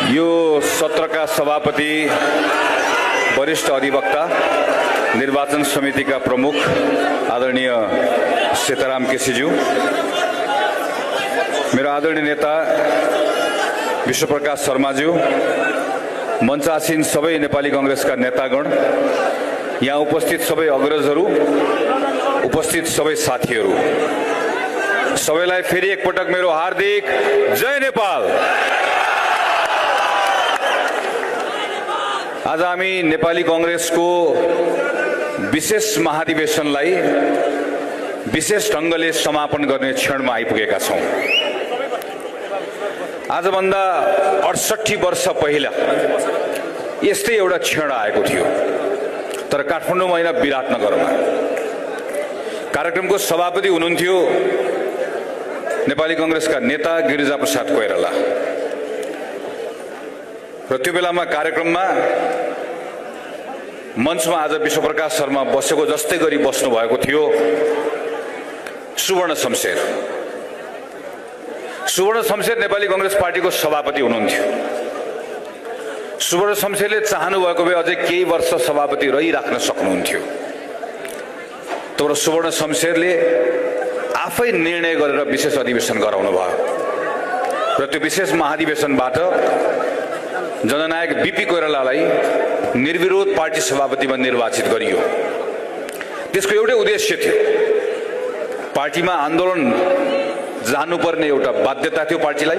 यो सत्रका सभापति, वरिष्ठ अधिवक्ता, निर्वाचन समितिका प्रमुख आदरणीय सीताराम केसीज्यू, मेरो आदरणीय नेता विश्वप्रकाश शर्माज्यू, मञ्चासीन सबै नेपाली कांग्रेसका नेतागण, यहाँ उपस्थित सबै अग्रजहरू, उपस्थित सबै साथीहरू, सबैलाई फेरि एकपटक मेरो हार्दिक जय नेपाल। आज हामी नेपाली कांग्रेसको विशेष महाधिवेशनलाई विशेष ढंगले समापन गर्ने क्षणमा आइपुगेका छौं। आजभन्दा 68 वर्ष पहिला यस्तै एउटा क्षण आएको थियो, तर काठमाडौँमा होइन, विराटनगरमा। कार्यक्रमको सभापति हुनुहुन्थ्यो नेपाली कांग्रेसका नेता गिरिजाप्रसाद कोइराला, र त्यो बेलामा कार्यक्रममा मञ्चमा आज विश्वप्रकाश शर्मा बसेको जस्तै गरी बस्नु भएको थियो सुवर्ण शमशेर। सुवर्ण शमशेर नेपाली कांग्रेस पार्टीको सभापति हुनुहुन्थ्यो। सुवर्ण शमशेरले चाहनु भएको भए अझै केही वर्ष सभापति रहिराख्न सक्नुहुन्थ्यो, तर सुवर्ण शमशेरले आफै निर्णय गरेर विशेष अधिवेशन गराउनु भयो, र त्यो विशेष महाधिवेशनबाट जननायक बीपी कोइरालालाई निर्विरोध पार्टी सभापतिमा निर्वाचित गरियो। त्यसको एउटै उद्देश्य थियो, पार्टीमा आन्दोलन जानुपर्ने एउटा बाध्यता थियो पार्टीलाई।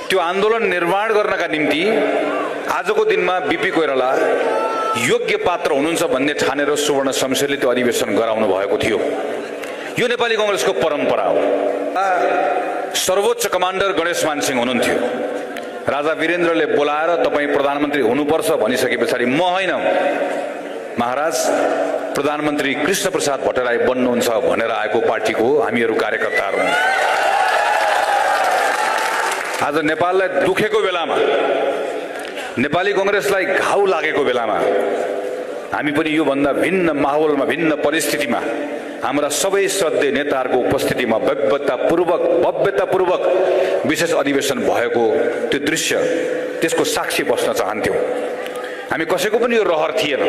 त्यो आन्दोलन निर्माण गर्नका निम्ति आजको दिनमा बीपी कोइराला योग्य पात्र हुनुहुन्छ भन्ने ठानेर सुवर्ण शमशेरले त्यो अधिवेशन गराउनु भएको थियो। यो नेपाली कांग्रेसको परम्परा हो। सर्वोच्च कमान्डर गणेश मानसिंह हुनुहुन्थ्यो। राजा वीरेन्द्रले बोलाएर तपाईं प्रधानमन्त्री हुनुपर्छ भनिसके पछाडि म होइन महाराज प्रधानमन्त्री कृष्ण प्रसाद भट्टराई बन्नुहुन्छ भनेर आएको पार्टीको हामीहरू कार्यकर्ताहरू। आज नेपाललाई दुखेको बेलामा, नेपाली कांग्रेसलाई घाउ लागेको बेलामा हामी पनि योभन्दा भिन्न माहौलमा, भिन्न परिस्थितिमा हाम्रा सबै श्रद्धेय नेताहरूको उपस्थितिमा भव्यतापूर्वक विशेष अधिवेशन भएको त्यो दृश्य, त्यसको साक्षी बस्न चाहन्थ्यौं। हामी कसैको पनि यो रहर थिएन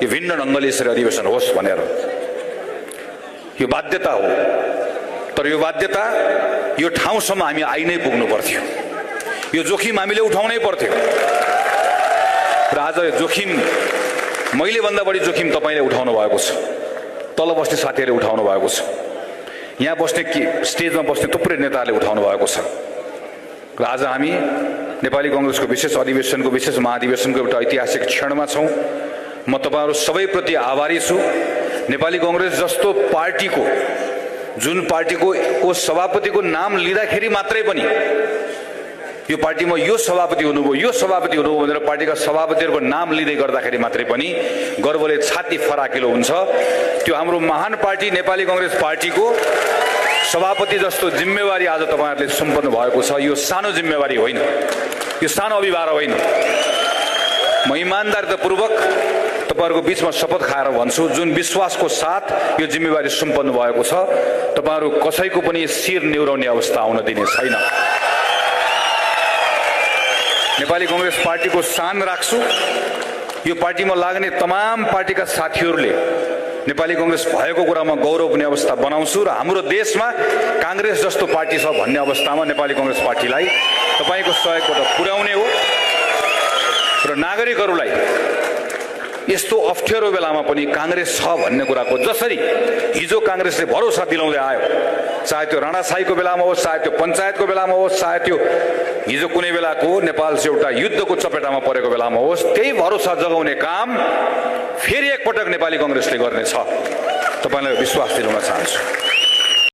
यो भिन्न ढंगले यसरी अधिवेशन होस् भनेर। यो बाध्यता हो, तर यो बाध्यता यो ठाउँसम्म हामी आइ नै पुग्नु पर्थ्यो। यो जोखिम हामीले उठाउनै पर्थ्यो, र आज यो जोखिम मैले भन्दा बढी जोखिम तपाईले उठाउनु भएको छ, तल बस्ने साथीहरूले उठाउनु भएको छ, यहाँ बस्ने स्टेजमा बस्ने थुप्रै नेताहरूले उठाउनु भएको छ। र आज हामी नेपाली कांग्रेसको विशेष अधिवेशनको, विशेष महाधिवेशनको एउटा ऐतिहासिक क्षणमा छौं। म तपाईहरु सबैप्रति आभारी छु। नेपाली कांग्रेस जस्तो पार्टीको, जुन पार्टीको सभापतिको नाम लिँदाखेरि मात्रै पनि यो पार्टीमा यो सभापति हुनुभयो, यो सभापति हुनुभयो भनेर पार्टीका सभापतिहरूको नाम लिँदै गर्दाखेरि मात्रै पनि गर्वले छाती फराकिलो हुन्छ। त्यो हाम्रो महान पार्टी नेपाली कांग्रेस पार्टीको सभापति जस्तो जिम्मेवारी आज तपाईहरुले सम्पन्न भएको छ। यो सानो जिम्मेवारी होइन, यो सानो अभिभार होइन। म इमानदारीतापूर्वक तपाईहरुको बीचमा शपथ खाएर भन्छु, जुन विश्वासको साथ यो जिम्मेवारी सम्पन्न भएको छ, तपाईहरु कसैको पनि शिर निहुराउने अवस्था आउन दिने छैन। नेपाली कांग्रेस पार्टीको शान राख्छु। यो पार्टीमा लाग्ने तमाम पार्टीका साथीहरूले नेपाली कांग्रेस भएको कुरामा गौरव हुने अवस्था बनाउँछु, र हाम्रो देशमा कांग्रेस जस्तो पार्टी छ भन्ने अवस्थामा नेपाली कांग्रेस पार्टीलाई तपाईको सहयोगबाट पुर्याउने हो। र नागरिकहरूलाई यस्तो अप्ठ्यारो बेलामा पनि कांग्रेस छ भन्ने कुराको, जसरी हिजो कांग्रेसले भरोसा दिलाउँदै आयो, चाहे त्यो राणाशाहीको बेलामा होस्, चाहे त्यो पञ्चायतको बेलामा होस्, चाहे त्यो हिजो कुनै बेलाको नेपाल चाहिँ एउटा युद्धको चपेटामा परेको बेलामा होस्, त्यही भरोसा जगाउने काम फेरि एकपटक नेपाली कांग्रेसले गर्नेछ, तपाईलाई विश्वास दिलाउन चाहन्छु।